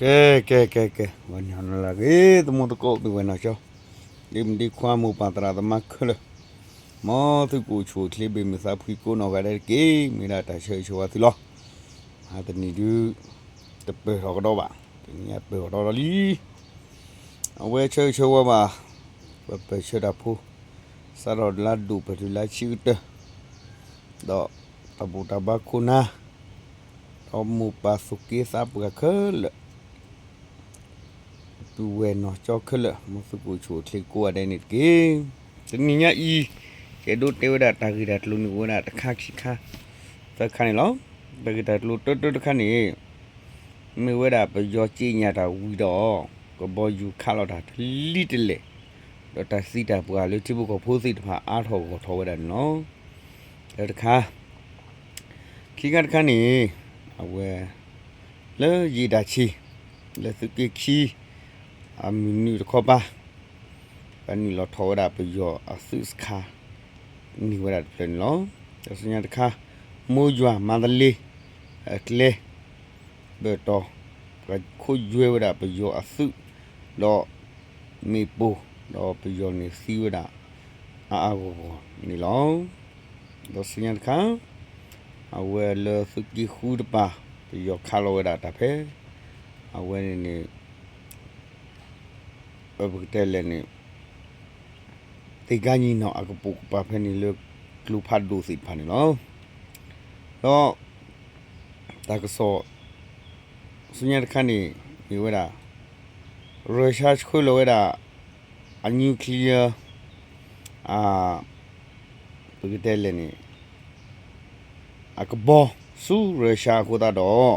ကဲ ကဲ ကဲ ကဲ ဝဲန့ၣ်လၢအဂ့ၤ သမူသကိး မ့ၢ်ဝဲနီၢ်ကၠီ ဒ့မုၣ်ဒ့ခွါ မိၢ်ပၢ်သရၣ်သမါခဲလၢာ် မ်သုကအိၣ်ဆူၣ်အိၣ်ချ့ ဘၣ်မုာ်သးဖှံကိးနီၢ်ဂၤဒဲးတက့ၢ်. မ့ၢ်ဒၣ်တၢ်ဆၢဂ့ၤဆၢဝါသုလီၤ. မဟါတနံၤဒု တပၢၢ်ထီၣ်ကဒီးဘၣ်, တနံၤညါပၢၢ်ထီၣ်ကဒီးလံ. အဝဲဆၢဂ့ၤဆၢဝါဘၣ် ပပၢၢ်ဆၢတၢ်ဖိ စးထီၣ်လါဒိၣ်ပတုၤလါဆံးကတၢၢ် ဒီးတၢ်ဘူၣ်တၢ်ဘါခိၣ်နၢ် ဒီးမိၢ်ပၢ်သူၣ်က့သးပှၢ်ခဲလၢာ် ပုၢ်ဝဲၢ်နီၢ်ကၠီခဲလၢာ် မ်သုကအိၣ်ဆူၣ်အိၣ်ချ့ကိးဂၤဒဲးန့ၣ်တက့ၢ်. တနံၤညါအံၤ ယအဲၣ်ဒိးတဲဝဲဒၣ်တၢ်ဂ့ၢ်တၢ်ကျိၤန့ၣ် အိၣ်ဝဲဒၣ်တခါခံခါ သၢခါန့ၣ်လီၤ. တၢ်ဂ့ၢ်တၢ်ကျိၤတၢတၢတခါန့ၣ် မ့ၢ်ဝဲဒၣ်ပယီၤစံးညါတၢ်ဝံၤဒီး ကဘီယူၤခးလီၤတၢ်တလံတလဲၣ် ဒီးတၢ်သံတၢ်ပှၢ်လၢထံဖိကီၢ်ဖိသ့ၣ်တဖၣ်အါထီၣ်ဂီၢ်ထီၣ်ဝဲဒၣ်န့ၣ်လီၤ. တၢတခါ ခံခါတခါန့ၣ် အဝဲ လၢယံာ်တၢ်ဆံး လၢသုးက့ခံ အမုၢ်နုာ်တခီပၤ ပနုာ်လီၤထီၣ်ဝဲဒၣ်ပယီၤအသုးစခါ န့ၢ်ဝဲဒၣ်တဖျၢၣ်န့ၣ်လီၤ. ဒီးဆူညါတခါ မိၢ်ယွၤမၤသလ့ အကျဲ ဘၢၣ်တီၤ ပှၤခိးယွဲဝဲဒၣ်ပယီၤအသုး ဒီးမ့ၣ်ပိၢ် ဒီးပယီၤန့ၣ်သံဝဲဒၣ် အါအါဂီၢ်ဂီၢ်န့ၣ်လီၤ. ဒီးဆူညါတခါ အဝဲလၢသုးက့ဃုတပၤ ပယီၤခးလီၤဝဲဒၣ်တၢ်ဖဲ အဝဲန့ၣ်န့ၣ် ပကတဲလဲၣ်န့ၣ် သ့ၣ်ကါညီနီၢ်အကပိာ်ကပၤဖဲန့ၣ်လၢ ကျိဖးဒိၣ်သ့ၣ်တဖၣ်န့ၣ်လီၤ. ဒီး တၢ်ကစီၣ် ဆူညါတခါန့ၣ် မ့ၢ်ဝဲဒၣ် Russia ဆှၢလီၤဝဲဒၣ် အ nuclear အ ပကတဲလဲၣ်န့ၣ် အကဘီ ဆူ Russia အဃိသတးဒီး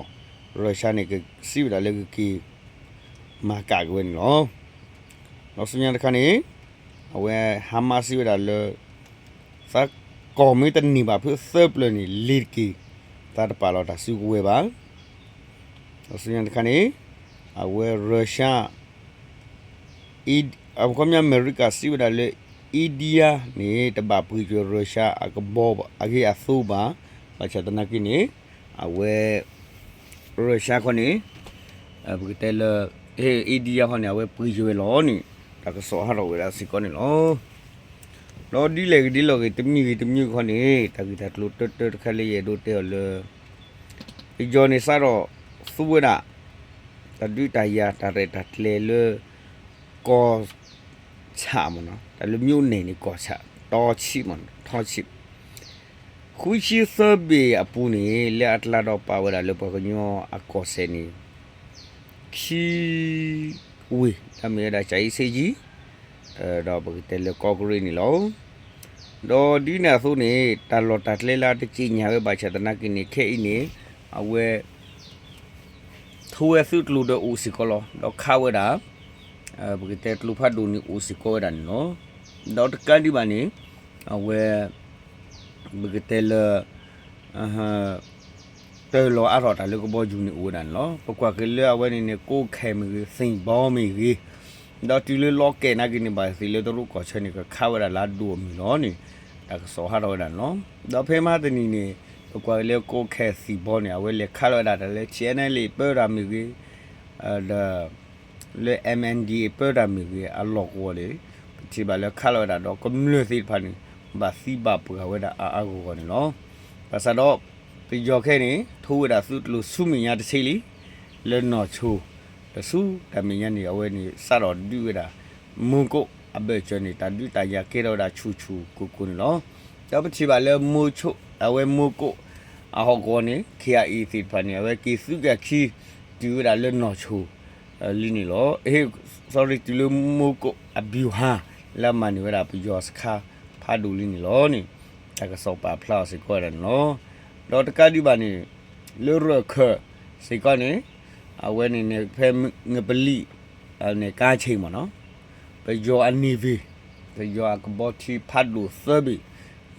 Russia န့ၣ် ကစံးဝဲဒၣ်လၢကက့ၤ မၤကၣ်က့ၤဝဲန့ၣ်လီၤ. ဒီးဆူညါတခါန့ၣ် အဝဲ Hamas စံးဝဲဒၣ်လၢ သးကီၢ်မ့ၢ်တန့ၢ်ဘၣ်ဖုးသၢပျၢၤန့ၣ် လ့ၤတက့ၤ သးတပာ်လီၤတၢ်စုကဝဲၤဘၣ်. ဒီးဆူညါတခါန့ၣ် အဝဲ Russia အခီပညီ အမဲရကၤ စံးဝဲဒၣ်လၢ India န့ၣ် တဘၣ်ပှ့ၤက့ၤ Russia အကဘီအဂ့ၢ်အသိးဘၣ်. ဘၣ်ဆၣ်သနာ်က့န့ၣ် အဝဲ Russia ခီန့ၣ် ပကတဲလၢ India ခီန့ၣ် အဝဲပှ့ၤက့ၤဝဲလီၤန့ၣ် တၢ်ကစီၣ်ဟးထီၣ်ဝဲဒၣ်စ့ၢ်ကီးန့ၣ်လီၤ. ဒီးဒ်လဲၣ်ဂ့ၤဒ်လဲၣ်ဂ့ၤ တမံၤဂ့ၤတမံၤဂ့ၤခီန့ၣ် တၢ်ဂ့ၢ်တၢ်ကျိၤတၢတၢတခါလၢယအဲၣ်ဒိးတဲအီၤလၢ ပယီၤန့ၣ်စးထီၣ်သူဝဲဒၣ် တၢ်ဒုးတၢ်ယၤတၢ်ရဲၣ်တၢ်ကျဲၤလၢ ကီၢ်ဆၣ်မ့ၢ်နီၤ တၢ်လၢ မြို့နယ် န့ၣ် ကီၢ်ဆၣ် တီဆံးမ့ၢ်နီၤ တီဆံး ဃုဆံသၢဘ့ၣ်အပူၤန့ၣ် လၢအကျါဒီးပာ်ဝဲဒၣ်လၢပှၤကညီအကီၢ်စဲၣ်န့ၣ် ခံဝ့ၢ် တၢ်မ့ၢ်ဝဲဒၣ် ကၠၤအ့စ့ကၠံ ဒီးပကတဲလၢကီၢ်ကရ့ၣ်န့ၣ်လီၤ. ဒီးဒ်န့ၣ်အသိးန့ၣ် တၢ်လီၢ်တၢ်ကျဲလၢအတက့ၢ်ညါဝဲဘၣ်ဆၣ်သနာ်က့န့ၣ် ခဲအံၤန့ၣ် အဝဲ ထိဝဲသုးကျိၤဒီးအိၣ်စ့ၢ်ကီးလီၤ. ဒီးခးဝဲဒၣ် ပကတဲကျိဖးဒိၣ်န့ၣ်အိၣ်စ့ၢ်ကီးဝဲဒၣ်န့ၣ်လီၤ. ဒီးတကးဒံးဘၣ်န့ၣ် အဝဲ ပကတဲလၢ တၢ်လီၢ်အါထီၣ်တၢ်လၢကဘီယူၤန့ၣ်အိၣ်ဝဲဒၣ်န့ၣ်လီၤ. ပကွၢ်က့ၤလၢအဝဲန့ၣ်န့ၣ် ကိးခဲမ့ၢ်ဂ့ၤ သ့ၣ်ဘီမ့ၢ်ဂ့ၤ ဒီးတုၤလၢလီၤကဲးနာ်က့န့ၣ် ဘၣ်သ့ၣ်လၢတရူးကီၢ်ဆၢန့ၣ် ကခးဝဲဒၣ်လၢအဒိၣ်အမုၢ်လီၤန့ၣ် တၢ်ကစီၣ်ဟးထီၣ်ဝဲဒၣ်န့ၣ်လီၤ. ဒီးဖဲမဟါတနံၤန့ၣ် ပကွၢ်က့ၤလၢကိးခဲသ့ၣ်ဘီန့ၣ် အဝဲလဲၤခးလီၤဝဲဒၣ်တၢ်လၢ TNLA ပၢတၢ်မ့ၢ်ဂ့ၤ ဒီး လၢ MNDAA ပၢတၢ်မ့ၢ်ဂ့ၤ အလီၢ်ကဝီၤန့ၣ် ပထံၣ်ဘၣ်လၢခးလီၤဝဲဒၣ်ဒီးကမျၢၢ်သ့ၣ်တဖၣ်န့ၣ် ဘၣ်သံဘၣ်ပှၢ်ဝဲဒၣ်အါအါဂီၢ်ဂီၢ်န့ၣ်လီၤ. ဘၣ်ဆၣ်ဒီး ပယီၤခဲအံၤန့ၣ် ထိဝဲဒၣ်သုးကျိၤဆူမဲာ်ညါတဆံလံ လၢနီၢ်ဆိ ဒီးဆူတၢ်မဲာ်ညါန့ၣ် အဝဲန့ၣ်စးထီၣ်ဒုးဝဲဒၣ် မူကိးအဘၢၣ်စၢၤန့ၣ် တၢ်ဒုးတၢ်ယၤကဲထီၣ်ဝဲဒၣ်ဆူၣ်ဆူၣ်ကိၢ်ကိၢ်န့ၣ်လီၤ. ဒီးပထံၣ်ဘၣ်လၢ အဝဲမူကိးအဟီၣ်ကဝီၤန့ၣ် KIA သ့ၣ်တဖၣ်န့ၣ် အဝဲက့ၤသုးက့ခံ တုၤဝဲဒၣ်လၢနီၢ်ဆိ လံန့ၣ်လီၤ. အဲ sorry တုၤလၢမူကိးအဘံၣ်ဟါ လၢအမၤန့ၢ်ဝဲဒၣ်ပယီၤစခါဖးဒိၣ်လံန့ၣ်လီၤန့ၣ် တၢ်ကစီၣ်ပာ်ဖျါအီၤစ့ၢ်ကီးဝဲဒၣ်န့ၣ်လီၤ. ဒီးတကးဒံးဘၣ်န့ၣ် လၢရၢၢ်ခၢၣ်စ့ၢ်ကီးန့ၣ် အဝဲန့ၣ်န့ၣ် ဖဲငပလံး န့ၣ် ကါဆ့ၣ်မ့ၢ်နီၤ ပယီၤအ Navy ပယီၤအကဘီထံဖးဒိၣ်သၢဘ့ၣ်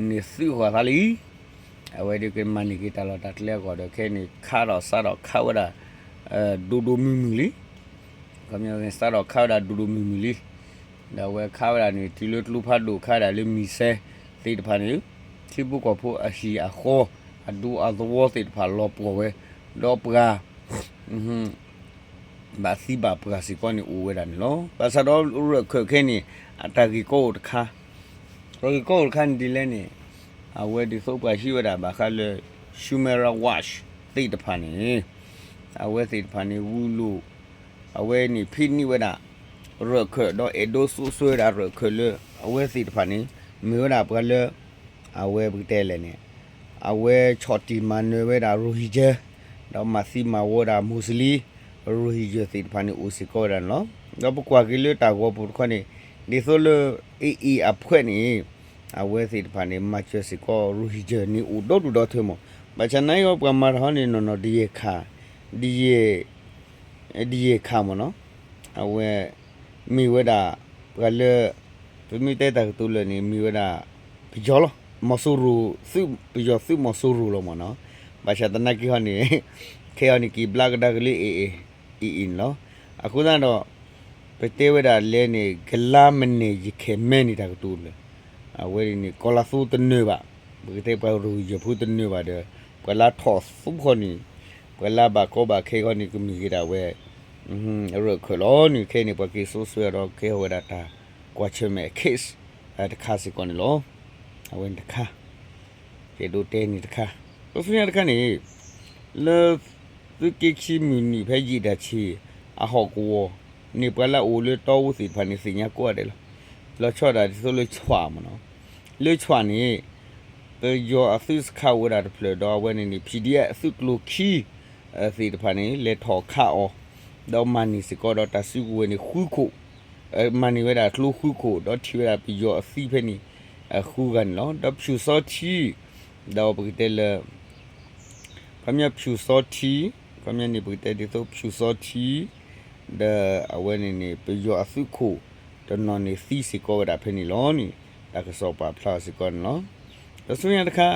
န့ၣ် သုးဃီၤသးလံ. အဝဲဒၣ်ကမၤန့ၢ်က့ၤတၢ်လီၢ်တၢ်ကျဲအဂီၢ်ဒီး ခဲအံၤန့ၣ် ခးထီၣ်စးထီၣ်ခးဝဲဒၣ် ဒိၣ်ဒိၣ်မုၢ်မုၢ်လံ. ခီပညီန့ၣ် စးထီၣ်ခးဝဲဒၣ်ဒိၣ်ဒိၣ်မုၢ်မုၢ်လံ. ဒီးအဝဲခးဝဲဒၣ်န့ၣ် တုၤလၢကျိဖးဒိၣ်ခးဝဲဒၣ်လၢ missile သ့ၣ်တဖၣ်န့ၣ် ထံဖိကီၢ်ဖိအဟံၣ်အဃီ အဒူအသဝီသ့ၣ်တဖၣ်လီၤပှီၢ်ဝဲ ဒီးပှၤ ပ ဘၣ်သံဘၣ်ပှၢ်စ့ၢ်ကီးန့ၣ်အိၣ်ဝဲဒၣ်န့ၣ်လီၤ. ဘၣ်ဆၣ်ဒီးရၢၢ်ခၢၣ်ခဲန့ၣ် အတၢ်ဂ့ၢ်ကီအိၣ်တခါ, တၢ်ဂ့ၢ်ကီအိၣ်တခါန့ၣ်ဒ်လဲၣ်န့ၣ်, အဝဲဒ်သိးပှၤဟံးဝဲဒၣ်ဘၣ်ဃးလၢ Human Rights Watch သ့ၣ်တဖၣ်န့ၣ်, အဝဲသ့ၣ်တဖၣ်န့ၣ် ဂုာ်လိာ် အဝဲန့ၣ်ဖံးန့ၢ်ဝဲဒၣ် ရၢၢ်ခၢၣ် ဒီးအဲၣ်ဒိးစိာ်ဆှၢဝဲဒၣ်ရၢၢ်ခၢၣ်လၢ အဝဲသ့ၣ်တဖၣ်န့ၣ် မ့ၢ်ဝဲဒၣ်ပှၤလၢ အဝဲပကတဲလဲၣ်န့ၣ်, အဝဲဆီၣ်တံၢ်မၤနၢၤဝဲဒၣ် Rohingya ဒီးမၤသံမၤဝီဒၣ် Muslim Rohingya သ့ၣ်တဖၣ်န့ၣ်အိၣ်စ့ၢ်ကီးဝဲဒၣ်န့ၣ်လီၤ. ဒီးပကွၢ်က့ၤလၢတၢ်ဂီၤပူၤတခီန့ၣ်, ဒ်သိးလၢ AA အဖှဲးန့ၣ် အဝဲသ့ၣ်တဖၣ်န့ၣ် မၤစၢၤစ့ၢ်ကီး Rohingya န့ၣ်အိၣ်ဒီဒူၣ်ဒီထၢမး. ဘၣ်ဆၣ်နာ်က့ပှၤမၤတၢ်ဟီန့ၣ် နီၢ်နီၢ်ဒယဲၢ်ခါ, ဒယဲၢ် ဒယဲၢ်ခါမ့ၢ်နီၤ, အဝဲ မ့ၢ်ဝဲဒၣ် ပှၤလၢ ပမ့ၢ်တဲတၢ်ကတိၤလၢာ်န့ၣ် မ့ၢ်ဝဲဒၣ် ပယီၤလီၤ, မီၤစိရိၤ, ပယီၤသုးမီၤစိရိၤလီၤမ့ၢ်နီၤ. ဘၣ်ဆၣ်သနာ်က့ဟီန့ၣ် ခဲအံၤန့ၣ် က့ၤဘျါကဒါက့ၤလၢ AA, AA န့ၣ်လီၤ. အဃိသတးဒီး ပတဲဝဲဒၣ်လဲၣ်န့ၣ် ကလါမနဲၣ်ယခဲမဲန့ၣ်တၢ်ကတိၤလၢာ်, အဝဲန့ၣ် ကီၤလၤသူတနၢၤဘၣ်, ပကတဲပှၤ Rohingya ဖိတနၢၤဘၣ်ဒီး ပှၤလၢထီၣ်သူဃီန့ၣ်, ပှၤလၢဘၣ်ကီဘၣ်ခဲဃီန့ၣ် ကမ့ၢ်က့ၤဒၣ်ဝဲ ရၢၢ်ခၢၣ်လီၤန့ၣ်. ခဲအံၤန့ၣ် ပှၤက့ၤစိာ်ဆှၢဒီးကဲထီၣ်ဝဲဒၣ်တၢ်ကွၢ်ဆၢၣ်မဲာ် case တခါစ့ၢ်ကီးန့ၣ်လီၤ. အဝဲန့ၣ်တခါ, ယအဲၣ်ဒိးတဲန့ၣ်တခါ, ဒီးဆူညါတခါန့ၣ် လၢ သုးက့ခံမုၢ်နံၤဖဲယံာ်တၢ်ဆံးအဟီၣ်ကဝီၤန့ၣ် ပှၤလၢအအိၣ်လၢတီအူသ့ၣ်တဖၣ်န့ၣ် သ့ၣ်ညါကိးဂၤဒဲးလီၤ. လီၤဆီဒၣ်ဒ်သိးလၢဆွးမ့ၢ်နီၤ, လၢဆွးန့ၣ် ပယီၤအသုးစခါအိၣ်ဝဲဒၣ်တဖျၢၣ် ဒီးအဝဲန့ၣ်န့ၣ် PDF အသုးကျိၤခံ သ့ၣ်တဖၣ်န့ၣ် လဲၤထီၣ်ခးအီၤ, ဒီးမၤန့ၢ်စ့ၢ်ကီးဒီးတၢ်စုကဝဲၤန့ၣ်ဃုခိၣ်, မၤန့ၢ်ဝဲဒၣ်ကျိဃုခိၣ် ဒီးထံၣ်ဝဲဒၣ်ပယီၤအသံဖဲန့ၣ် ဃုဂၤန့ၣ်လီၤ. ဒီးဖၠူၣ်စီထံ ဒီးပကတဲလၢ ခီပညီဖၠူၣ်စီထံ, ခီပညီန့ၣ် ပကတဲဒ်သိးဖၠူၣ်စီထံ ဒီးအဝဲန့ၣ်န့ၣ် ပယီၤအသုးခိၣ်တနီၤန့ၣ်သံစ့ၢ်ကီးဝဲဒၣ်ဖဲန့ၣ်လီၤန့ၣ် တၢ်ကစီၣ်ပာ်ဖျါစ့ၢ်ကီးန့ၣ်လီၤ. ဒီးဆူညါတခါ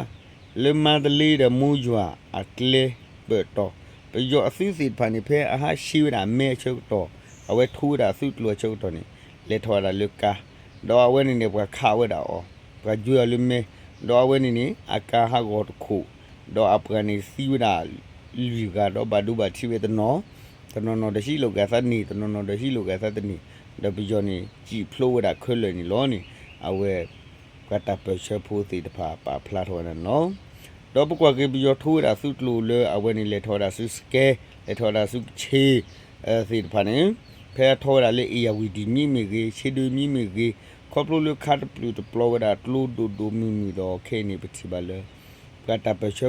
လၢမါတလ့ဒီးမိယွၤအကျဲပၢၢ်တီၤ ပယီၤအသုးသ့ၣ်တဖၣ်န့ၣ် ဖဲအဟးဆှံဝဲဒၣ်မဲအဆၢကတီၢ် အဝဲထိဝဲဒၣ်အသုးကျိၤအဆၢကတီၢ်န့ၣ် လဲၤထီၣ်ဝဲဒၣ်လၢကါ, ဒီးအဝဲန့ၣ်န့ၣ် ပှၤခးဝဲဒၣ်အီၤ, ပှၤကွဲအီၤလၢမဲ, ဒီးအဝဲန့ၣ်န့ၣ် အကါဟးဂီၤတခိၣ်, ဒီးအပှၤန့ၣ်သံဝဲဒၣ်လွံၢ်ဂၤ ဒီးဘၣ်ဒိဘၣ်ထံးဝဲတနီၤ, တနီၤနီၤဒီးဟံးလိာ်က့ၤအသးန့ၣ်, တနီၤနီၤဒီးဟံးလိာ်က့ၤအသးတန့ၢ်, ဒီးပယီၤန့ၣ် စံၣ်ဖျိဝဲဒၣ်ခဲလၢာ်န့ၣ်လီၤန့ၣ် အဝဲ ပှၤတၢ်ပၢၢ်ဆၢဖိသ့ၣ်တဖၣ်ပာ်ဖျါထီၣ်ဝဲဒၣ်န့ၣ်လီၤ. ဒီးပကွၢ်က့ၤပယီၤထိဝဲဒၣ်သုးကျိၤလၢအဝဲန့ၣ် လဲၤထီၣ်ဝဲဒၣ်ဆူစကဲ, လဲၤထီၣ်ဝဲဒၣ်ဆူကခ့ၣ် သ့ၣ်တဖၣ်န့ၣ်, ဖဲအထီၣ်ဝဲဒၣ်လၢ အ့ၣ်ယၣ်ဝံၤဒံၣ်မံမ့ၢ်ဂ့ၤ, ဆ့ဒုမံမ့ၢ်ဂ့ၤ, ခီဖျိလၢခါတပျုာ်တပျီၤဝဲဒၣ်ကျိဒိၣ်ဒိၣ်မုၢ်မုၢ်ဒီး ခဲအံၤန့ၣ် ပထံၣ်ဘၣ်လၢ ပှၤတၢ်ပၢၢ်ဆၢဖိ အဟံၣ်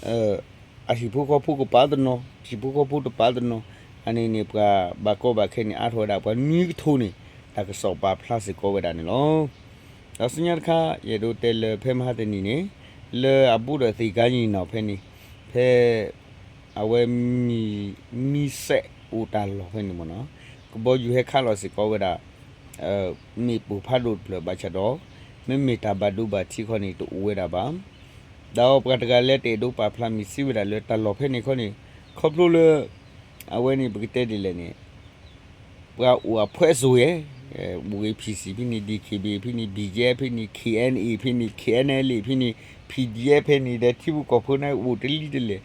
ဖိဃီဖိကပၤတနီၤ, ဟံၣ်ဖိဃီဖိတပၤတနီၤ, အန့ၣ်န့ၣ် ပှၤဘၣ်ကီဘၣ်ခဲန့ၣ် အါထီၣ်ဝဲဒၣ်ပှၤနွံကထိန့ၣ် တၢ်ကစီၣ်ပာ်ဖျါစ့ၢ်ကီးဝဲဒၣ်န့ၣ်လီၤ. ဒီးဆူညါတခါ ယအဲၣ်ဒိးတဲလၢဖဲမဟါတနံၤန့ၣ် လၢအဘူးဒီးသ့ၣ်ကါယံၤနီၤဖဲန့ၣ်, ဖဲ အဝဲ မံၤစဲးအိၣ်တၢ်လီၢ်ဖဲန့ၣ်မ့ၢ်နီၤ, ကဘီယူၤဟဲခးလီၤစ့ၢ်ကီးဝဲဒၣ် မ့ၣ်ပိၢ်ဖးဒိၣ်တဖျၢၣ်ဘၣ်ဆၣ်ဒီး မ့မ့ၢ်တၢ်ဘၣ်ဒိဘၣ်ထံးခီန့ၣ် တအိၣ်ဝဲဒၣ်ဘၣ်. ဒီးပှၤတဂၤလၢတအဲၣ်ဒိးပာ်ဖျါမံၤစံးဝဲဒၣ်လၢတၢ်လီၢ်ဖဲန့ၣ်ခီန့ၣ် ခီဖျိလၢ အဝဲန့ၣ်ပကတဲဒ်လဲၣ်န့ၣ် ပှၤအိၣ်အဖှဲးစိၤယဲၢ်, အိၣ်ဂ့ၤ PC ဖဲန့ၣ်, DKBA ဖဲန့ၣ်, BGF ဖဲန့ၣ်, KNA ဖဲန့ၣ်, KNLA ဖဲန့ၣ်, PDF ဖဲန့ၣ် ဒီးထံဖိကီၢ်ဖိန့ၣ်အိၣ်တလံၤတလဲၣ်,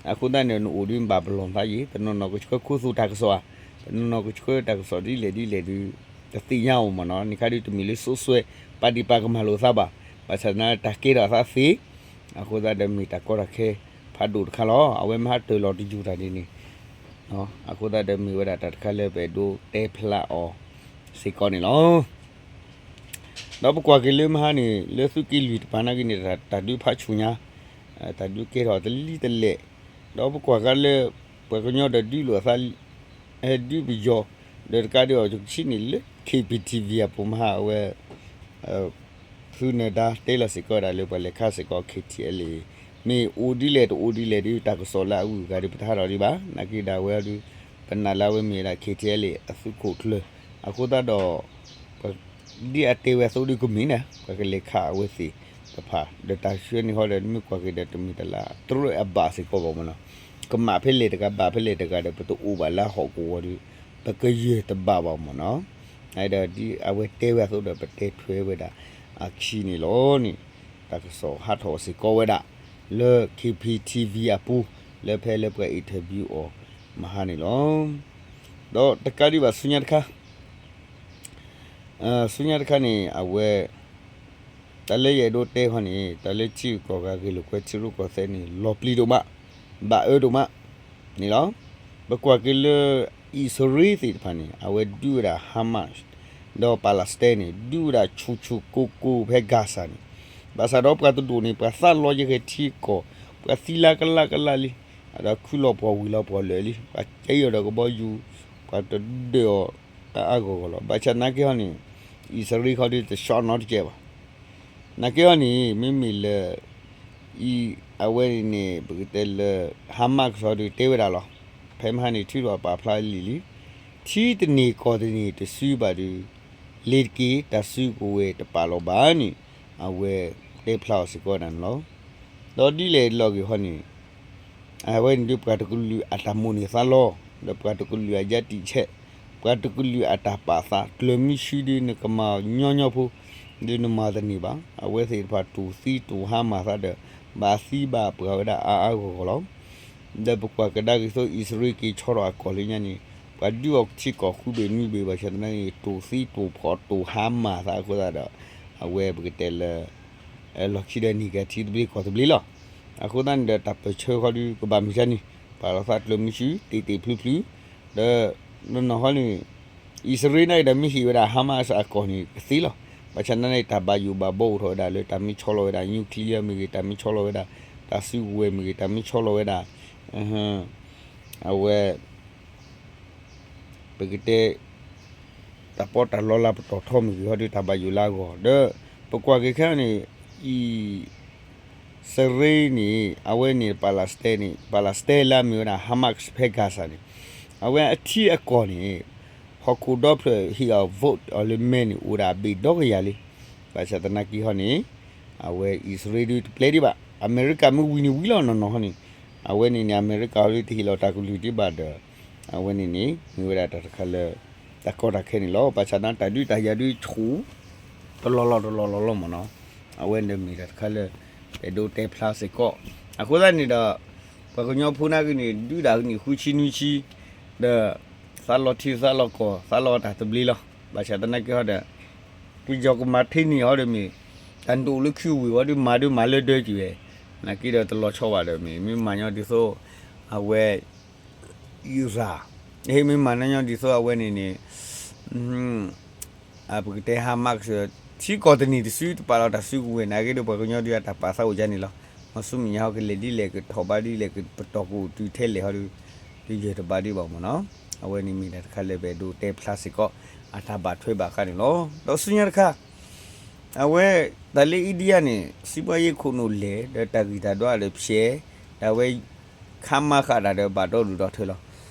အဃိသတးန့ၣ် နအိၣ်ဒ်ဘၣ်ပလီၢ်သးယံၤ, တနီၤနီၤကဆှၢခိၣ်သူၣ်တၢ်ကစီၣ်ဧါ, တနီၤနီၤကဆှၢတၢ်ကစီၣ်ဒ်လဲၣ်ဒ်လဲၣ်ဒုး တသ့ၣ်ညါအီၤမ့ၢ်နီၤ, န့ၣ်ခါဒုးတမ့ၢ်လၢစိၤစွဲ ပာ်ဒံးပာ်ကမၣ်လိာ်သးဘၣ်, ဘၣ်ဆၣ်သနာ်တၢ်ကဲထီၣ်အသးသ့, အဃိသတးဒီးမ့ၢ်တၢ်ကီတၢ်ခဲဖးဒိၣ်တခါလီၤ, အဝဲမ့ၢ်ဟးတၢၢ်လီၤတယူၤတၢ်ဒ်န့ၣ် အဃိသတးဒီးမ့ၢ်ဝဲဒၣ်တၢ်တခါလၢပအဲၣ်ဒိးတဲဖျါအီၤစ့ၢ်ကီးန့ၣ်လီၤ. ဒီးပကွၢ်က့ၤလၢမဟါန့ၣ် လၢသုးက့လွံၢ်တပၤနာ်က့န့ၣ် တၢ်ဒုးဖးဆူၣ်ညါ, တၢ်ဒုးကဲထီၣ်တလံၤတလဲၣ်, ဒီးပကွၢ်က့ၤလၢ ပှၤကညီဒီးဒုးလိာ်အသး ဒုးပယီၤ, ဒီးတကးဒံးအီၤ ယကဆံန့ၣ်လၢ KPTV အပူၤမဟါအဝဲ ဖုနၢၤဒါတဲလီၤစ့ၢ်ကီးဝဲဒၣ်လၢပှၤလဲၤခါစ့ၢ်ကီး KTLA မ့ၢ်အိၣ်ဒ်လဲၣ်တအိၣ်ဒ်လဲၣ်ဒုး တၢ်ကစီၣ်လၢအဂုၤအဂၤဒုး ပတဟးထီၣ်ဒံးဘၣ်, နာ်က့ဒၣ်ဝဲဒုး ပနာ်လၢအဝဲမ့ၢ်ဝဲဒၣ် KTLA အသုးခိၣ်ကျၢၢ်, အဃိသတးဒီး ပှၤဒ်အတဲဝဲအသိးဒုးကမ့ၢ်န့ၣ် ပှၤကလဲၤခးအဝဲသ့ၣ်တဖၣ် ဒီးတၢ်ဆှၢန့ၢ်ဟီဒီး မ့ၢ်ကွၢ်က့ၤဒီးတမ့ၢ်တၢ်လၢအတရၢၢ်အဘၣ်စ့ၢ်ကီးဘၣ်မ့ၢ်နီၤ, ကမၣ်ဖဲလဲၣ်တဂၤဘၣ်ဖဲလဲၣ်တဂၤဒီး ပတအိၣ်ဘၣ်လၢဟီၣ်ကဝီၤဒီး ပကယၢၢ်တဘၣ်ဘၣ်မ့ၢ်နီၤ, ဒီးဒ်အဝဲတဲဝဲအသိးဒီးပတဲထွဲဝဲဒၣ်အခံန့ၣ်လီၤန့ၣ်, တၢ်ကစီၣ်ဟးထီၣ်စ့ၢ်ကီးဝဲဒၣ် လၢ KPTV အပူၤ လၢဖဲလၢပှၤ interview အီၤမဟါန့ၣ်လီၤ. ဒီးတကးဒံးဘၣ်ဆူညါတခါ, ဆူညါတခါန့ၣ် အဝဲ တၢ်လၢယအဲၣ်ဒိးတဲဃီန့ၣ် တၢ်လၢထံဂုၤကီၢ်ဂၤဂ့ၢ်လိာ်ကွဲထံရူၢ်ကီၢ်သဲးန့ၣ် လီၤပျံၤဒိၣ်မး, ဘၣ်အၢဒိၣ်မးန့ၣ်လီၤ. ပကွၢ်က့ၤလၢ အံၣ်စရ့လးသ့ၣ်တဖၣ်န့ၣ် အဝဲဒုးဝဲဒၣ် Hamas ဒီး Palestine န့ၣ် ဒုးဝဲဒၣ်ဆူၣ်ဆူၣ်ကိၢ်ကိၢ်ဖဲ Gaza န့ၣ်, ဘၣ်ဆၣ်ဒီးပှၤတဒူၣ်န့ၣ် ပှၤသးလီယဂဲၤထံကီၢ်, ပှၤသံလၢကလးကလးလံ, ဒီးခုလီၤပှီၢ်ဝံၤလီၤပှီၢ်လၢာ်လံ, ပှၤကဲအီၤဒီးကဘီယူၤ, ပှၤတဒၢးအီၤအါအါဂီၢ်ဂီၢ်လီၤ. ဘၣ်ဆၣ်သနာ်က့ဟီန့ၣ် အံၣ်စရ့လးခီဒုးတဆီနီတကဲဘၣ်. သနာ်က့ဟီန့ၣ် မ့မ့ၢ်လၢ အံၤ အဝဲန့ၣ်န့ၣ် ပကတဲလၢ Hamas ခီဒုးတဲဝဲဒၣ်လီၤ. ဖဲမဟါန့ၣ် ထုးထီၣ်ပာ်ဖျါလံာ်လံ, ထံတန့ၢ်ကီၢ်တန့ၢ်တစုဘၣ်ဒီး လ့ၤတက့ၤတၢ်စုကဝဲၤတပာ်လီၤဘၣ်န့ၣ် အဝဲတဲဖျါအီၤစ့ၢ်ကီးဝဲဒၣ်န့ၣ်လီၤ. ဒီးဒ်လဲၣ်လီၤဂ့ၤဟီန့ၣ် အဝဲန့ၣ်ဒုးပှၤတကလုာ်အတၢ်မိၣ်န့ၢ်သးလီ, ဒီးပှၤတကလုာ်အယါတံာ်ဆဲး, ပှၤတကလုာ်အတၢ်ပာ်သး ကျၢၤမုၢ်ဆူဒုးနကမၤညီညီဖိ, ဒုးနမၤတန့ၢ်ဘၣ်. အဝဲသ့ၣ်တဖၣ်တူၢ်သံတူၢ်ဟါမၢ်သးဒီး ဘၣ်သံဘၣ်ပှၢ်ဝဲဒၣ်အါအါဂီၢ်ဂီၢ်လီၤ. ဒီးပကွၢ်ကဒါက့ၤသိးအံၣ်စရ့လးက့ၤဆီထီၣ်အကီၢ်လၢညါန့ၣ် ပှၤဒုးအီၤထံကီၢ်ဃုဘ့ၣ်နွံဘ့ၣ်ဘၣ်ဆၣ်သနာ်က့ တူၢ်သံတူၢ်ဖှီၣ်တူၢ်ဟါမၢ်သးအဃိသတးဒီး အဝဲပကတဲလၢ လီၢ်ခံဒီးန့ၢ်က့ၤထံသဘျ့ကီၢ်သဘျ့လီၤ. အဃိသတးန့ၣ်ဒီးတၢ်ပၢၢ်ဆၢဃီဒုးကဘၣ်မ့ၢ်ဒ်န့ၣ် ပာ်လီၤသးကျၢၤမုၢ်ဆူ တ့ၢ်တ့ၢ်ဖျုးဖျုး, ဒီး နီၢ်နီၢ်ဃီန့ၣ် အံၣ်စရ့လးန့ၣ်ဒီးမ့ၢ်ဟ့ၣ်ဝဲဒၣ် Hamas အကီၢ်န့ၣ်ကသ့လီၤ. ဘၣ်ဆၣ်သနာ်က့ တၢ်ဘၣ်ယိၣ်ဘၣ်ဘီအိၣ်ထီၣ်ဝဲဒၣ်လၢတၢ်မ့ၢ်ဆီလီၤဝဲဒၣ် nuclear မ့ၢ်ဂ့ၤ, တၢ်မ့ၢ်ဆီလီၤဝဲဒၣ် တၢ်စုကဝဲၤမ့ၢ်ဂ့ၤ, တၢ်မ့ၢ်ဆီလီၤဝဲဒၣ် အဝဲ ပကတဲ တၢ်ပီးတၢ်လီလၢပတီၢ်ထီမ့ၢ်ဂ့ၤ ဟီဒုးတၢ်ဘၣ်ယိၣ်လၢအဂီၢ် ဒီး ပကွၢ်က့ၤခဲအံၤန့ၣ် အံၣ်စရ့လးန့ၣ် အဝဲန့ၣ် Palestine န့ၣ် Palestine လၢအမ့ၢ်ဝဲဒၣ် Hamas ဖဲ Gaza န့ၣ် အဝဲအထံအကီၢ်န့ၣ် ဟီၣ်ခိၣ်ဒီဖျၢၣ်ဟ့ၣ်အီၤ vote အီၤလၢမဲန့ၣ် အိၣ်ဒၣ်အဘ့ၣ်ဒီကယၤလံ. ဘၣ်ဆၣ်သနာ်က့ဟီန့ၣ် အဝဲအံၣ်စရ့လးဒုးတပျဲဒံးဘၣ်. အမဲရကၤမ့ၢ်ဝံၤန့ၣ်ဝံၤလီၤနီၢ်နီၢ်ဟီန့ၣ် အဝဲန့ၣ်န့ၣ် အမဲရကၤဟီဒုးတဟ့ၣ်လီၤတၢ်ကလုၢ်ဒံးဘၣ်ဒီး အဝဲန့ၣ်န့ၣ် မ့ၢ်ဝဲဒၣ်တၢ်တခါလၢ တၢ်ကီတၢ်ခဲန့ၣ်လီၤ. ဘၣ်ဆၣ်သနာ်က့တၢ်ဒုးတၢ်ယၤဒုးဆူၣ် တလီၢ်လီၢ်တလီၢ်လီၢ်လီၢ်မ့ၢ်နီၤ. အဝဲန့ၣ်မ့ၢ်တၢ်တခါလၢ ပအဲၣ်ဒိးတဲဖျါစ့ၢ်ကီး. အဃိသတးန့ၣ်ဒီး ပှၤကညီဖိသနာ်က့န့ၣ် ဒုးဒၣ်ကန့ၣ်ဃုဆံနွံဆံ ဒီး သးလီထံသးလီကီၢ် သးလီတၢ်သဘျ့လီၤ. ဘၣ်ဆၣ်သနာ်က့ဟီဒီး ပယီၤကမၤထဲန့ၣ်ဟီဒီးမ့ၢ် တၢ်ဒိၣ်လၢခံဝံၤဝံၤဒီးမၤဒုးမၤလၢဒၢက့ၤဝဲ သနာ်က့ဒီးတလီၤဆီဘၣ်ဒီးမ့ၢ် မ့ၢ်မၤညီဒ်သိး အဝဲ အံရၣ် မ့ၢ်မၤညီဒ်သိးအဝဲန့ၣ်န့ၣ် ပကတဲ Hamas ထံကီၢ်တန့ၢ်တစုတပာ်လီၤတၢ်စုကဝဲၤ နာ်က့ဒီးပှၤကညီဒုးအတၢ်ပာ်သးအိၣ်ဒ်န့ၣ်လီၤ. မ့ၢ်ဆူမဲာ်ညါဟီကလဲၤဒ်လဲၣ်ကထီၣ်ဘးဒ်လဲၣ် ပတီၢ်ကအိၣ်တုၤထဲလဲၣ်ဟီဒီး တယၢၢ်တဘၣ်ဒံးဘၣ်မ့ၢ်နီၤ. အဝဲန့ၣ်မ့ၢ်တၢ်တခါလၢပအဲၣ်ဒိးတဲဖျါစ့ၢ်ကီး အတၢ်ဘၣ်ထွဲဘၣ်ဃးန့ၣ်လီၤ. ဒီးဆူညါတခါ အဝဲ တၢ်လၢ India န့ၣ် စံးဘှါယ့ခိၣ်နူာ်လဲၢ် ဒီးတၢ်ဂံၢ်တၢ်ဒွးလၢဖျဲး ဒီးအဝဲ ခါမါဃာ်တၢ်ဒီးဘၣ်ဒီဒူၣ်ဒီထၢလီၤ.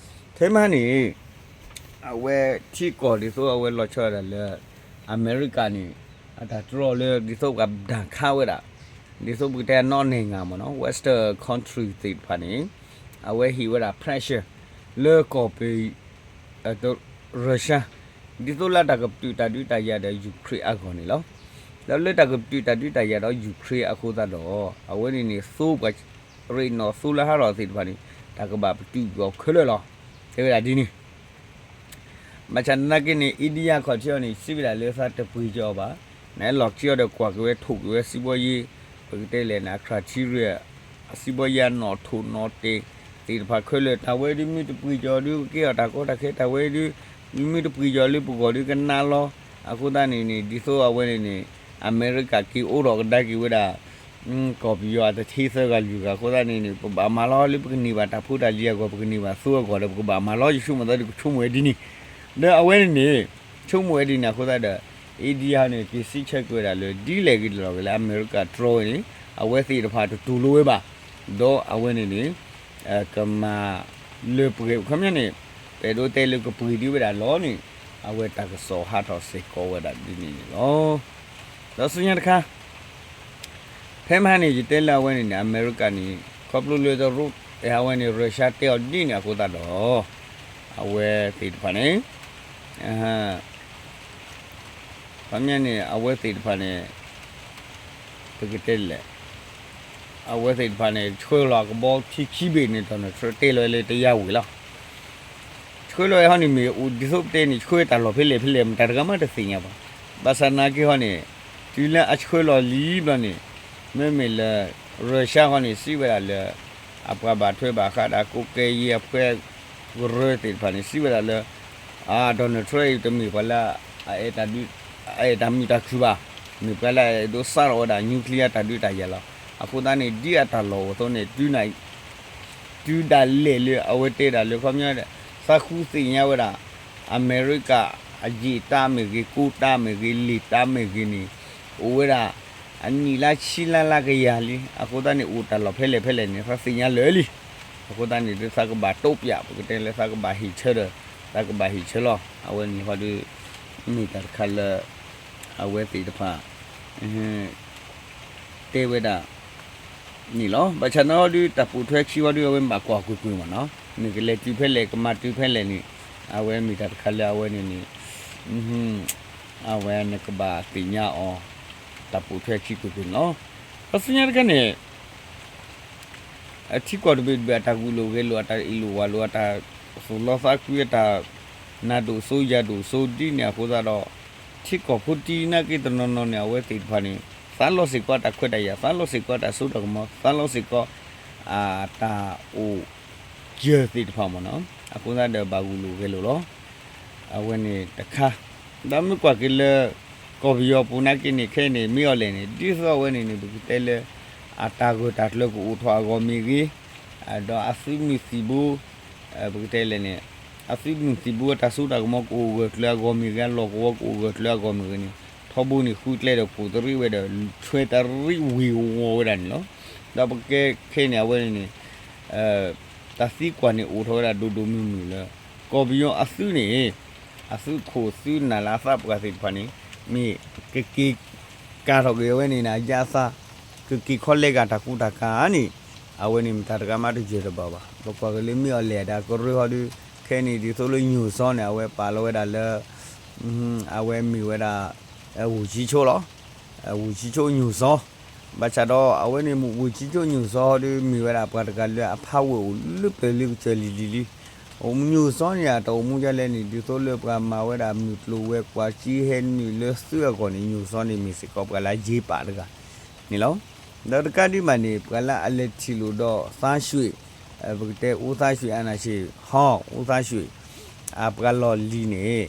ထဲမးန့ၣ် အဝဲထံကီၢ်ဒ်သိးအဝဲလီၤဆီဒၣ်တၢ်လၢ အမဲရကၤန့ၣ် အတၢ်တြီလၢဒ်သိးပှၤဒၣ်ခါဝဲဒၣ် ဒ်သိးပကတဲအနီၣ်နဲၣ်ငါမ့ၢ်နီၤ Western country သ့ၣ်တဖၣ်န့ၣ် အဝဲဟ့ၣ်ဝဲဒၣ် pressure လၢကီၢ်ပ Russia ဒ်သိးလၢတၢ်ကပတုာ်တၢ်ဒုးတၢ်ယၤဒီး Ukraine အဂီၢ်န့ၣ်လီၤ. ဒီးလၢတၢ်ကပတုာ်တၢ်ဒုးတၢ်ယၤဒီး Ukraine အဃိသတးဒီး အဝဲန့ၣ်န့ၣ် သိပှၤ ရ့ၣ်နီၣ်သိလၢဟးထီၣ်သ့ၣ်တဖၣ်န့ၣ် တၢ်ကဘၣ်ပတုာ်ကွံာ်အီၤခဲလၢာ်လီၤ. တဲဝဲဒၣ်ဒ်န့ၣ် ဘၣ်ဆၣ်သနာ်က့န့ၣ် India ခီၣ်ထံးအီၤန့ၣ် စံးဝဲဒၣ်လၢသးတပှ့ၤကီၤအီၤဘၣ်. နလီၢ်ခံအီၤဒီးကွၢ်က့ၤဝဲထိၣ်က့ၤဝဲစံးဘှါယ့ ပကတဲလဲၣ်န့ၣ် အ criteria အစံးဘှါယ့အနီၣ်ထိၣ်နီၣ်တဲာ်သ့ၣ်တဖၣ်ခဲလၢာ် တၢ်ဝဲဒုးမ့ၢ်တပှ့ၤကီၤဒုး ကကဲထီၣ်တၢ်ကီတၢ်ခဲ တၢ်ဝဲဒုး မ့ၢ်တပှ့ၤကီၤလၢပဂီၢ်ဒုးကနါလီၤ. အဃိသတးန့ၣ်န့ၣ် ဒ်သိးအဝဲန့ၣ်န့ၣ် အမဲရကၤက့ၤအိးထီၣ်ကဒါက့ၤဝဲဒၣ် ကီၢ်ပယီၤအတထံသၢဂၤလွံၢ်ဂၤအဃိသတးန့ၣ်န့ၣ် ပဘၣ်မၤလီၤလၢပကန့ၢ်ဘၣ်တၢ်ဖိတၢ်လံၤအဂီၢ် ပကန့ၢ်ဘၣ်သိအဂီၢ်ဒီး ပကဘၣ်မၤလီၤ ယဆိကမိၣ်သးဒုးကဆိကမိၣ်ဝဲဒ်န့ၣ် ဒီးအဝဲန့ၣ်န့ၣ် ဆိကမိၣ်ဝဲဒ်န့ၣ်အဃိသတးဒီး India န့ၣ် က့ၤစံးဆၢက့ၤဝဲဒၣ်လၢ ဒ်လဲၣ်ဂ့ၤဒ်လဲၣ်ဂ့ၤလၢအမဲရကၤတြီဝဲန့ၣ် အဝဲသ့ၣ်တဖၣ်တတူၢ်လိာ်ဝဲဘၣ် ဒီးအဝဲန့ၣ်န့ၣ် ကမၤလၢပှဲၤ ခီပညီန့ၣ် ပအဲၣ်ဒိးတဲလၢကပှ့ၤဒံးဝဲဒၣ်လီၤန့ၣ် အဝဲတၢ်ကစီၣ်ဟးထီၣ်စ့ၢ်ကီးဝဲဒၣ်ဒ်န့ၣ်န့ၣ်လီၤ. ဒီးဆူညါတခါ ဖဲမဟါန့ၣ် ယတဲလၢအဝဲန့ၣ်န့ၣ် အမဲရကၤန့ၣ် ခီဖျိလၢတရူး အဝဲန့ၣ် Russia တဲအီၤဒ်န့ၣ်အဃိသတးဒီး အဝဲသ့ၣ်တဖၣ်န့ၣ် ခီပညီန့ၣ် အဝဲသ့ၣ်တဖၣ်န့ၣ် ပကတဲလဲၣ် အဝဲသ့ၣ်တဖၣ်န့ၣ် ဆှၢလီၤအကဘီထံခံဘ့ၣ်န့ၣ် Donald Trump တဲလီၤလၢတယါဝံၤလီၤ. ဆှ ဆှၢလီၤဝဲဟီန့ၣ် မ့ၢ်အိၣ်ဒ်သိးပတဲန့ၣ် ဆှၢတၢ်လီၢ်ဖဲလဲၣ်ဖဲလဲၣ် မတၤတဂၤမးတသ့ၣ်ညါဘၣ်. ဘၣ်ဆၣ်နာ်က့ဟီန့ၣ် တုၤလၢအဆှၢလီၤလံဘျီန့ၣ် မ့မ့ၢ်လၢ Russia ဟီန့ၣ် စံးဝဲဒၣ်လၢ အပှၤဘၣ်ထွဲဘၣ်ဃးဒၣ် ကိးကဲယ့အဖှဲကရၢသ့ၣ်တဖၣ်န့ၣ် စံးဝဲဒၣ်လၢ Donald Trump အံၤတမ့ၢ်ပှၤလၢ အအဲၣ်တၢ်ဒုး အအဲၣ်တၢ်မုာ်တၢ်ခုၣ်ဘၣ်, မ့ၢ်ပှၤလၢအအဲၣ်ဒိးစးထီၣ်ဝဲဒၣ် nuclear တၢ်ဒုးတၢ်ယၤလီၤ. အဃိသတးန့ၣ် ဒ်အတၢ်လီၢ်အိၣ်အသိးန့ၣ် တုၤဒၣ်လဲာ်လၢအဝဲတဲဒၣ်လၢခီပညီ သးဃုသ့ၣ်ညါဝဲဒၣ် အမဲရကၤ အယ့ၢ်တၢ်မ့ၢ်ဂ့ၤ ကိတၢ်မ့ၢ်ဂ့ၤ လ့ၢ်တၢ်မ့ၢ်ဂ့ၤန့ၣ် အိၣ်ဝဲဒၣ် အနံၣ်လါဆံလါလါကယၤလံ. အဃိသတးန့ၣ် အိၣ်တၢ်လီၢ်ဖဲလဲၣ်ဖဲလဲၣ်န့ၣ် သးသ့ၣ်ညါလၢာ်လံ. အဃိသတးန့ၣ် သးကဘၣ်တိပျး ပကတဲလၢသးကဘၣ်ဟ့ၣ်ဆၢဒီး သးကဘၣ်ဟ့ၣ်ဆၢလီၤ. အဝဲန့ၣ်ဟီဒုး မ့ၢ်တၢ်တခါလၢ အဝဲသ့ၣ်တဖၣ် တဲဝဲဒၣ် န့ၣ်လီၤ. ဘၣ်ဆၣ်နီၤဟီဒုး တၢ်ပိာ်ထွဲခံဟီဒုး အဝဲဘၣ်ကွၢ်ကွ့ၢ်ကွ့ၢ်မ့ၢ်နီၤ, နကလဲၤတုၤဖဲလဲၣ် ကမၤတုၤဖဲလဲၣ်န့ၣ် အဝဲမ့ၢ်တၢ်တခါလၢအဝဲန့ၣ်န့ၣ် အဝဲနကဘၣ်သ့ၣ်ညါအီၤ တၢ်ပိာ်ထွဲခံကွ့ၢ်ကွ့ၢ်န့ၣ်လီၤ. ပသ့ၣ်ညါတခါန့ၣ် အထံကီၢ်တဘ့ၣ်တဘ့ၣ် အတၢ်ဂုာ်လိာ်ဂဲၤလိာ် အတၢ်အ့ၣ်လိာ်ဝၤလိာ် အတၢ်သူၣ်လီသးကွံ အတၢ်နးဒိၣ်စိယၤဒိၣ်စိဒ်န့ၣ်အဃိသတးဒီး ထံကီၢ်ဖိတံၤနာ်က့တနီၤနီၤန့ၣ် အဝဲသ့ၣ်တဖၣ်န့ၣ် သးလီစ့ၢ်ကီးတၢ်ခွဲးတၢ်ယာ် သးလီစ့ၢ်ကီးတၢ်စိတၢ်ကမီၤ သးလီစ့ၢ်ကီး အတၢ်အိၣ်ယၢၤသ့ၣ်တဖၣ်မ့ၢ်နီၤ, အဃိသတးဒီးဘၣ်ဂုာ်လိာ်ဂဲၤလိာ်လီၤ. အဝဲန့ၣ်တခါ ဒီးမ့ၢ်ကွၢ်က့ၤလၢ ကီၢ်ပယီၤပူၤနာ်က့န့ၣ် ခဲအံၤန့ၣ် မ့ၢ်အီၤလဲၣ်န့ၣ် ဒ်သိးအဝဲန့ၣ်န့ၣ် ပကတဲလၢ အတၢ်ဂၢၢ်တၢ်ကျၢၤကအိၣ်ထီၣ်အဂီၢ်မ့ၢ်ဂ့ၤ, ဒီးအသုးမုၢ်သံၣ်ဘိ ပကတဲလဲၣ်န့ၣ် အသုးမုၢ်သံၣ်ဘိအတၢ်စိတၢ်ကမီၤကအိၣ်ဂၢၢ်ကျၢၤအဂီၢ်မ့ၢ်ဂ့ၤ အလီၢ်ကဝီၤကအိၣ်ဂၢၢ်ကျၢၤအဂီၢ်မ့ၢ်ဂ့ၤန့ၣ် ထီဘိန့ၣ်ဃုကျဲဒီးကိးတရံးဝဲဒီး ဆွဲတရံးဝ့ၤဝီၤဝဲဒၣ်န့ၣ်လီၤ. ဒီးပကဲခဲအံၤန့ၣ် အဝဲန့ၣ်န့ၣ် တၢ်သံကွၢ်န့ၣ်အိၣ်ထီၣ်ဝဲဒၣ်ဒိၣ်ဒိၣ်မုၢ်မုၢ်လၢ ကီၢ်ပယီၤအသုးန့ၣ် အသုးခိၣ်သုးနၢ်လၢအသးပှၢ်သ့ၣ်တဖၣ်န့ၣ် မ့ၢ်ကက့ၤကၤထီၣ်က့ၤအဝဲန့ၣ်န့ၣ် အယါအသး ကက့ၤခီလဲကၤတၢ်ကူတၢ်ကၤန့ၣ် အဝဲန့ၣ်မတၤတဂၤမးတယၢၢ်တဘၣ်ဘၣ်. ပကွၢ်က့ၤလၢမ့ၢ်အီၤလဲၣ်အတၢ်ကရၢဟီဒုး ခဲအံၤန့ၣ် ဒ်သိးလၢညိၣ်စီန့ၣ် အဝဲပာ်လီၤဝဲဒၣ်လၢ အဝဲမ့ၢ်ဝဲဒၣ် ဝူၢ်ဆံဆိလီၤ. ဝူၢ်ဆံဆိညိၣ်စီ ဘၣ်ဆၣ်ဒီးအဝဲန့ၣ် ဝူၢ်ဆံဆိညိၣ်စီဟီဒုး မ့ၢ်ဝဲဒၣ်ပှၤတဂၤလၢအဖးဝဲၢ်အိၣ်လၢပျၢၤလၢကစၢၢ်လံၤလံၤလံ. အိၣ်ညိၣ်စီန့ၣ် အတၢ်အိၣ်မူဒ်လဲၣ်န့ၣ် ဒ်သိးလၢပှၤမၤဝဲဒၣ်မုၢ်ကျိၤဝဲၤကွာ် ကၠံဟဲနုာ်လၢသုးအဂီၢ်န့ၣ် ညိၣ်စီန့ၣ်မ့ၢ်စ့ၢ်ကီးပှၤလၢအယ့ၤပာ်တဂၤန့ၣ်လီၤ. ဒီးတကးဒံးဘၣ်န့ၣ် ပှၤလၢအလဲၤထံၣ်လိာ်ဒီးသါရွှ့ၣ် ပကတဲအူသါရွှ့ၣ် အနၢ်ဆံး ဟီ အူသါရွှ့ၣ် အပှၤလီၢ်လံၤန့ၣ်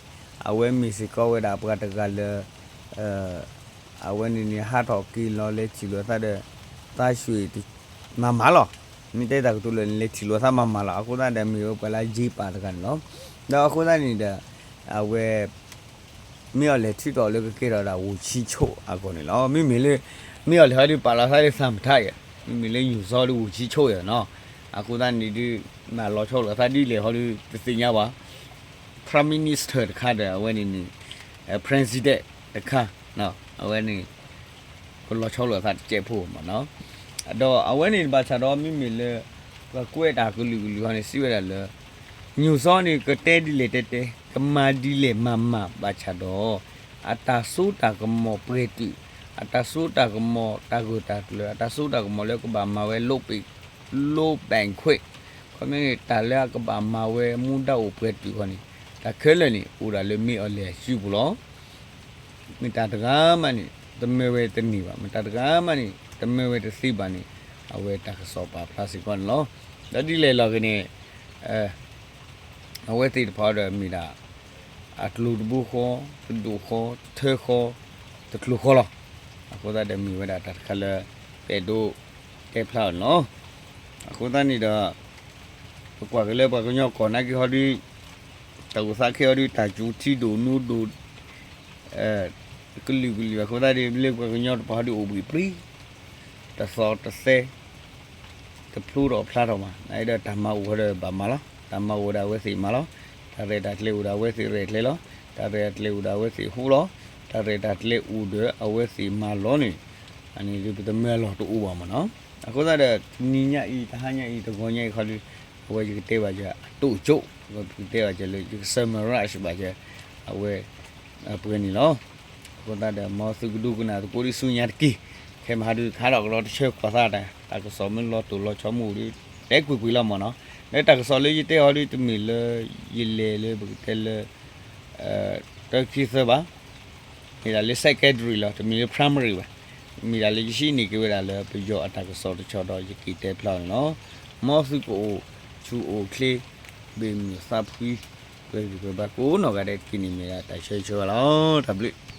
အဝဲမ့ၢ်စ့ၢ်ကီးဝဲဒၣ်ပှၤတဂၤလၢ အဝဲန့ၣ်န့ၣ် ဟးထီၣ်က့ၤလီၤလဲၤထံၣ်လိာ်သးဒီး သါရွှ့ၣ်မၤမၤလီၤ. မ့ၢ်တဲတၢ်ကတိၤလၢာ်န့ၣ် လဲၤထံၣ်လိာ်သးမၤမၤလီၤ. အဃိသတးဒီးမ့ၢ်ဝဲပှၤလၢအယ့ၤပာ်တဂၤန့ၣ်လီၤ. ဒီးအဃိသတးန့ၣ်ဒီး အဝဲ မ့ၢ်အီၤလဲၣ်ထုးထီၣ်လၢကကဲထီၣ်ဒၣ်ဝူၢ်ဆံဆိအဂီၢ်န့ၣ်လီၤ. မ့မ့ၢ်လၢ မ့ၢ်အီၤလဲၣ်ဟီဒုးပာ်လီၤသးလၢသးမတၤယဲၢ်, မ့မ့ၢ်လၢညိၣ်စီဒုးဝူၢ်ဆံဆိယဲၢ်နီၤ. အဃိသတးန့ၣ်ဒုး မၤလီၤဆီလိာ်သးဒ်လဲၣ်ဟီဒုး တသ့ၣ်ညါဘၣ်. Prime Minister တခါဒီး အဝဲန့ၣ်န့ၣ် President တခါ အဝဲန့ၣ် ကလီၤဆီလိာ်သးတစဲးဖိမ့ၢ်နီၤ. ဒီးအဝဲန့ၣ်ဘၣ်ဆၣ်ဒီးမ့မ့ၢ်လၢ ပှၤကွဲးတၢ်ကလုာ်ကလုာ်ဟီန့ၣ် စံးဝဲဒၣ်လၢ ညိၣ်စီန့ၣ် ကတဲဒ်လဲၣ်တဲတဲ ကမၤဒ်လဲၣ်မၤမၤဘၣ်ဆၣ်ဒီး အတၢ်စိတၢ်ကမီၤပှဲၤတုာ် အတၢ်စိတၢ်ကမီၤတၢ်ဂၢၢ်တၢ်ကျၢၤ အတၢ်စိတၢ်ကမီၤလၢကဘၣ်မၤဝဲလိးပ့ၤ လိး banquet ခီပညီန့ၣ် တၢ်လၢအကဘၣ်မၤဝဲမူဒါအိၣ်ပှဲၤတုာ်ဃီန့ၣ် တၢ်ခဲလၢာ်န့ၣ် အိၣ်ဒၣ်လၢမ့ၢ်အီၤလဲၣ်အစုပူၤလီၤ. မတၤတဂၤမးန့ၣ် တမၢဝဲတန့ၢ်ဘၣ်, မတၤတဂၤမးန့ၣ် တမၢဝဲတသ့ဘၣ်န့ၣ် အဝဲတၢ်ကစီၣ်ပာ်ဖျါစ့ၢ်ကီးန့ၣ်လီၤ. ဒီးဒ်လဲၣ်လီၤက့ၤန့ၣ် အဝဲသ့ၣ်တဖၣ်ဒီးမ့ၢ်ဒၣ် အကျိၤတဘိဃီ, တဒိၣ်ဃီ, တထၢဃီ, တကျိၤဃီလီၤ. အဃိသတးဒီးမ့ၢ်ဝဲဒၣ်တၢ်တခါလၢ ပအဲၣ်ဒိးတဲဖျါအီၤန့ၣ်လီၤ. အဃိသတးန့ၣ်ဒီး ပကွၢ်က့ၤလၢပှၤကညီကီၢ်နာ်က့ဟီဒုး တၢ်အိၣ်သးခဲအီၤဒုး တၢ်စူၤထံဒိၣ်နိဒိၣ် ကလုာ်ကလုာ်အဃိသတးဒီး လၢပှၤကညီတပၤဟီဒုးအိၣ်ဘှံးပြံ တသီတသဲ တဖျိထီၣ်ဖျါထီၣ်မး, နာ်က့ဒီးတၢ်မၤအိၣ်ဃီဒီးဘၣ်မၤလီၤ. တၢ်မၤအိၣ်ဝဲဒၣ်အဝဲသ့ၣ်မၤလီၤ. တၢ်ရဲၣ်တၢ်ကျဲၤအိၣ်ဒီးအဝဲသ့ၣ်ရဲၣ်ကျဲၤလီၤ. တၢ်ရဲၣ်တၢ်ကျဲၤအိၣ်ဒီးအဝဲသ့ၣ်ဟူလီၤ. တၢ်ရဲၣ်တၢ်ကျဲၤအိၣ်ဒီးအဝဲသ့ၣ်မၤလီၤန့ၣ် အန့ၣ်ဒုးပတမၢအလီၢ်တအိၣ်ဘၣ်မ့ၢ်နီၤ. အဃိသတးဒီး တနံၤညါအံၤ တဟါညါအံၤ တဂီၤညါအံၤခီဒုး အဝဲယကတဲဘၣ်ယၤအတိၢ်ကၠိ, အဝဲပကတဲဘၣ်ယၤလၢ ယက summarize ဘၣ်ယၤ အဝဲ အပှဲၤန့ၣ်လီၤ. အဃိသတးဒီး မ်သုကဒိကနၣ်သကိးဒ်ဆူညါတက့ၢ်. ခဲမဟါဒုး ကဟးထီၣ်ကဒီးတဆၢကွၢ်သးတၢ် တၢ်ကစီၣ်မ့ၢ်လီၤတိၢ်လီၤဆီမ့ၢ်အိၣ်ဒုး တဲကွ့ၢ်ကွ့ၢ်လီၤမ့ၢ်နီၤ. လၢတၢ်ကစီၣ်လၢယတဲအီၤဒ် တမ့ၢ်လၢ ယလဲၤလၢပကတဲလၢ တၢခံသၢဘၣ်, မ့ၢ်ဒၣ်လၢ secondary လီၤ, တမ့ၢ်လၢ primary ဘၣ်. မ့ၢ်ဒၣ်လၢယဟံးန့ၢ်က့ၤဝဲဒၣ်လၢပယီၤအတၢ်ကစီၣ်တဆီဒီး ယက့ၤတဲဖျါန့ၣ်လီၤ. မ်သုကအိၣ်ဆူၣ်အိၣ်ချ့, ဘၣ်မုာ်သးဖှံ, ပှဲၤဂံၢ်ပှဲၤဘါကိးနီၢ်ဂၤဒဲးတက့ၢ်န့ၣ် မ့ၢ်ဒၣ်တၢ်ဆၢဂ့ၤဆၢဝါလီၤ. တၢ်ဘျုး